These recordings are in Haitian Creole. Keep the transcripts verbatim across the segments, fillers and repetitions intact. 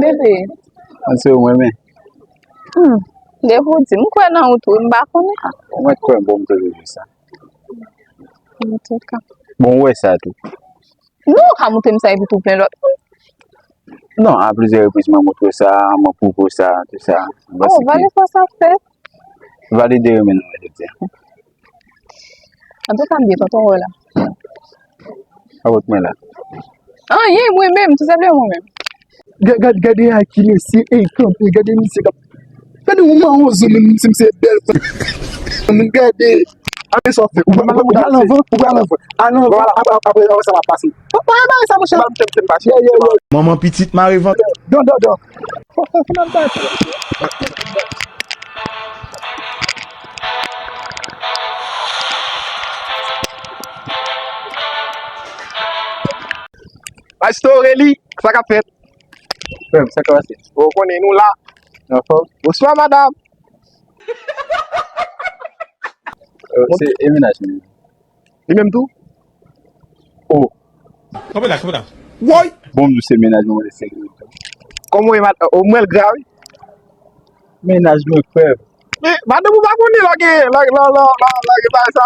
Bebe. An se ou mwen men. Hmm. Depi w di, m kwè nan ou tou, m pa konnen. Ou mèt kwè m, bon, m toujou di sa. Antouka. Bon, ou wè sa tou. Non, ou ka montre m sa epi tou plen lòt moun. Non, a plizyè repriz, mwen montre w sa, mwen pwouve w sa, tou sa. Mwen panse ke valide sa sa fè. Valide renmen nou, jodi a. Antouka, m byen kontan wè w la. Sa pot mwen la? Anyen, mwen menm, tou senpleman mwen menm. Gade, gade a ki mesye, ey, kanpe, gade misye k ap, gade yon mawon zo, menm si misye bèl. Moun gade. Ame sa w fè. Ou pral anvan, ou pral anvan. Al anvan, voilà, apre, apre, apre sa m ap pase. Pa, pa, pa, sa, monchè. Ou pa m tèm, tèm pase. Yeah, yeah, yeah. Manman pitit mare vant. Don, don, don. Fò, fò, fò n ap bay. Maestro Reli, sa k ap fèt? Frè m, sa k ap pase? Ou konnen nou la. Anfòm? Bonswa, madanm. Euh, se e mennaj mwen. Li menm tou? Oh. Kanpe la, kanpe la. Woy! Bon, m di w se mennaj mwen, se li menm tou. Kòman w ye, mad-, ou mwen l gra, wi. Mennaj mwen, frè m. Men, madanm ou pa konnen lage, lage, lage, lage, lage bagay sa?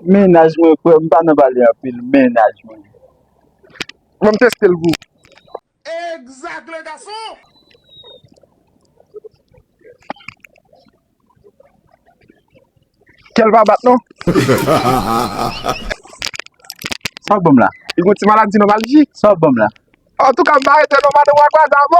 Mennaj mwen, frè m, m pa nan pale anpil, mennaj mwen. Ban m teste l pou ou. Exact, le garçon! Kè l pa bat, non. Sa w ban m la? Li gon ti maladi nòmalji. Sa w ban m la? Antouka, m pa rete non, madanm w a kwaze avè w.